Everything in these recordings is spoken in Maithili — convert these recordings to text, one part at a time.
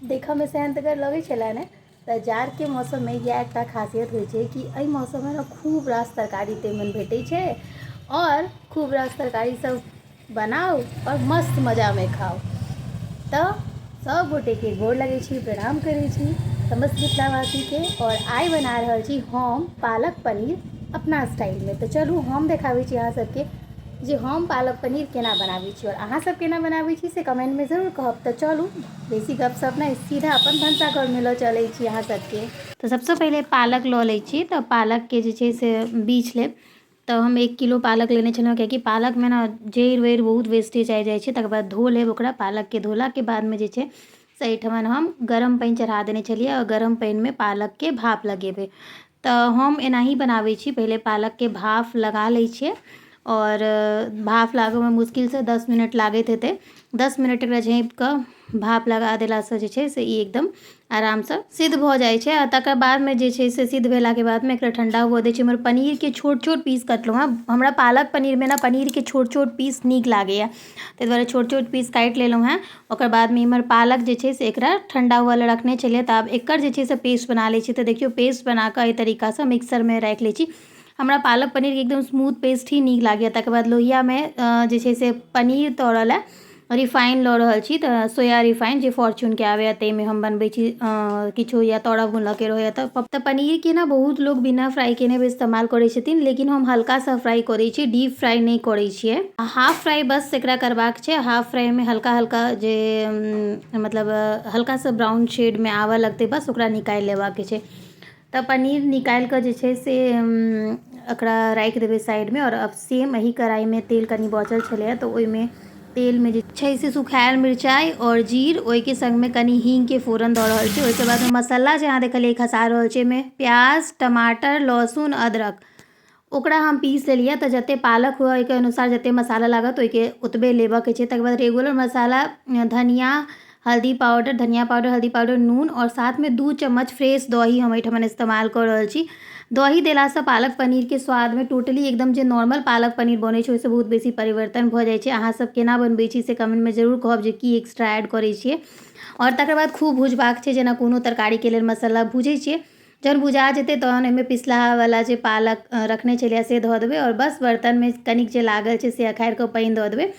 देखऽमे सेहन्तगर लगै छलै ने? तऽ जाड़के मौसममे इएह एकटा खासियत होइ छै कि एहि मौसममे ने खूब रास तरकारी तीमन भेटै छै आओर खूब रास तरकारी सब बनाउ आओर मस्त मजामे खाउ। तऽ सब गोटेके गोर लगै छी, प्रणाम करै छी समस्त मिथिलावासीके। आओर आइ बना रहल छी हम पालक पनीर अपना स्टाइलमे। तऽ चलू हम देखाबै छी अहाँ सबके जे हम पालक पनीर केना बनाबै छी आओर अहाँ सब केना बनाबै छी से कमेंटमे जरूर कहब। तऽ चलू बेसी गपशप नहि, सीधा अपन भनसाघरमे लऽ चलै छी अहाँ सबके। तऽ सबसँ पहिले पालक लऽ लै छी। तऽ पालकके जे छै से बीछ लेब। तऽ हम 1 किलो पालक लेने छलहुँ, कियाकि पालकमे ने जड़ि वड़ि बहुत वेस्टेज आबि जाइ छै। तकर बाद धो लेब ओकरा। पालकके धोलाके बादमे जे छै से एहिठमन हम गरम पानि चढ़ा देने छलियै आओर गरम पानिमे पालकके भाप लगेबै। तऽ हम एनाही बनाबै छी, पहिले पालकके भाफ लगा लै छियै आओर भाफ लागऽमे मुश्किलसँ 10 मिनट लागैत हेतै। 10 मिनट एकरा झाँपिकऽ भाप लगा देलासँ जे छै से ई एकदम आरामसँ सिद्ध भऽ जाइ छै। आ तकर बादमे जे छै से सिद्ध भेलाके बादमे एकरा ठण्डा हुअ दै छै। इम्हर पनीरके छोट छोट पीस कटलहुँ हँ। हमरा पालक पनीरमे ने पनीरके छोट छोट पीस नीक लागैए, ताहि दुआरे छोट छोट पीस काटि लेलहुँ हेँ। ओकर बादमे इम्हर पालक जे छै से एकरा ठण्डा हुअ लए रखने छलियै। तऽ आब एकर जे छै से पेस्ट बना लै छी। तऽ देखियौ, पेस्ट बना कऽ एहि तरीकासँ मिक्सरमे राखि लै छी। हमरा पालक पनीरके एकदम स्मूथ पेस्ट ही नीक लागैए। तकर बाद लोहियामे जे छै से पनीर तरऽ लए रिफाइन लऽ रहल छी। तऽ सोया रिफाइन जे फॉर्च्यूनके आबैए ताहिमे हम बनबै छी किछो या तरऽ भुनऽके रहैए। तऽ पनीरके ने बहुत लोक बिना फ्राइ केने भी इस्तेमाल करै छथिन, लेकिन हम हल्का सा फ्राइ करै छी, डीप फ्राइ नहि करै छियै। हाफ फ्राइ बस एकरा करबाक छै। हाफ फ्राइमे हल्का हल्का जे मतलब हल्का सा ब्राउन शेडमे आबऽ लगतै, बस ओकरा निकालि लेबाके छै। तऽ पनीर निकालि कऽ जे छै से एकरा राखि देबै साइडमे। आओर अब सेम एही कढ़ाइमे तेल कनि बचल छलैए, तऽ ओहिमे तेलमे जे छै से सुखायल मिरचाइ आओर जीर, ओहिके सङ्गमे कनि हीङ्गके फोरन दऽ रहल छी। ओहिके बादमे मसाला जे अहाँ देखलियै खसा रहल छी, ओहिमे प्याज, टमाटर, लहसुन, अदरक, ओकरा हम पीस लेलियै। तऽ जतेक पालक हुए ओहिके अनुसार जतेक मसाला लागत ओहिके ओतबे लेबऽके छै। तकर बाद रेगुलर मसाला, धनिया हल्दी पाउडर, धनिया पाउडर, हल्दी पाउडर, नून आओर साथमे 2 चम्मच फ्रेश दही हम एहिठमन इस्तेमाल कऽ रहल छी। दही देलासँ पालक पनीरके स्वादमे टोटली एकदम जे नॉर्मल पालक पनीर बनै छै ओहिसँ बहुत बेसी परिवर्तन भऽ जाइ छै। अहाँ सब केना बनबै छी से कमेंटमे जरूर कहब जे की एक्स्ट्रा ऐड करै छियै। आओर तकर बाद खूब भुजबाक छै, जेना कोनो तरकारीके लेल मसाला भुजै छियै। जहन भुजा जेतै तहन ओहिमे पिसलाहावला जे पालक रखने छलियै से धऽ देबै आओर बस बर्तनमे कनिक जे लागल छै से अखारि कऽ पानि दऽ देबै।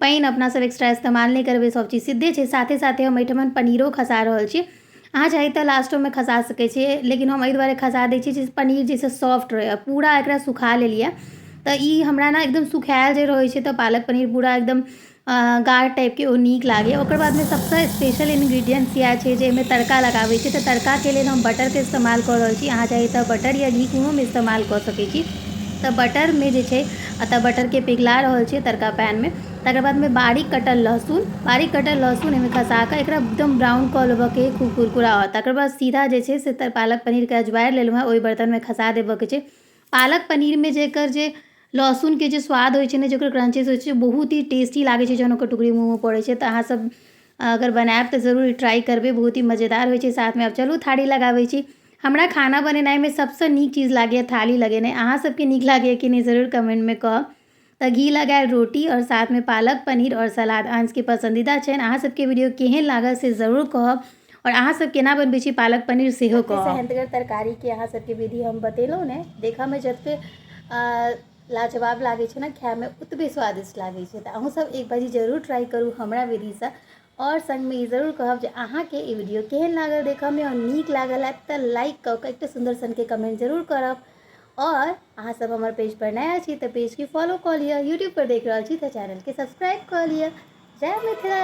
पानि अपना सब एक्स्ट्रा इस्तेमाल नहि करबै, सब चीज सिद्धे छै। साथे साथे हम एहिठमन पनीरो खसा रहल छी। अहाँ चाही तऽ लास्टोमे खसा सकै छियै, लेकिन हम एहि दुआरे खसा दै छी जे पनीर जे छै सॉफ्ट रहै। पूरा एकरा सुखा लेलियै तऽ ई हमरा ने एकदम सुखायल जे रहै छै तऽ पालक पनीर पूरा एकदम गाढ़ टाइपके ओ नीक लागैए। ओकर बादमे सबसँ स्पेशल इन्ग्रीडियंट्स इएह छै जे एहिमे तड़का लगाबै छै। तऽ तड़काके लेल हम बटरके इस्तेमाल कऽ रहल छी। अहाँ चाही तऽ बटर या घी कोनो भी इस्तेमाल कऽ सकै छी। तऽ बटरमे जे छै एतऽ बटरके पिघला रहल छै तड़का पैनमे। तकर बादमे बारीक कटल लहसुन, बारीक कटल लहसुन एहिमे खसा कऽ एकरा एकदम ब्राउन कऽ लेबऽके, खूब कुरकुरा होत। तकर बाद सीधा जे छै से पालक पनीरके अजवारि लेलहुँ हेँ, ओहि बर्तनमे खसा देबऽके छै। पालक पनीरमे जेकर जे लहसुनके जे स्वाद होइ छै ने, जेकर क्रंचेस होइ छै, बहुत ही टेस्टी लागै छै जहन ओकर टुकड़ी मुँहमे पड़ै छै। तऽ अहाँ सब अगर बनायब तऽ जरूर ट्राइ करबै, बहुत ही मजेदार होइ छै। साथमे आब चलू थारी लगाबै छी। हमरा खाना बनेनाइमे सबसँ नीक चीज लागैए थाली लगेनाइ। अहाँ सबके नीक लागैए कि नहि जरूर कमेन्टमे कहब। तऽ घी लगायल रोटी आओर साथमे पालक पनीर आओर सलाद अंशके पसन्दीदा छनि। अहाँ सबके वीडियो केहन लागल से जरूर कहब आओर अहाँ सब केना बनबै छी पालक पनीर सेहो कहब। सेहन्तगर तरकारीके अहाँ सबके विधि हम बतेलहुँ ने, देखऽमे जते लाजवाब लागै छै ने, खायमे ओतबे स्वादिष्ट लागै छै। तऽ अहूँ सब एक बारी जरूर ट्राइ करू हमरा विधिसँ आओर सङ्गमे ई जरूर कहब जे अहाँके ई वीडियो केहन लागल देखऽमे। आओर नीक लागल हैत तऽ लाइक कऽ कऽ एकटा सुन्दर सनके कमेंट जरूर करब। आओर अहाँ सब हमर पेज पर नया छी तऽ पेजके फॉलो कऽ लिअ, यूट्यूब पर देख रहल छी तऽ चैनलके सब्सक्राइब कऽ लिअ। जय मिथिला।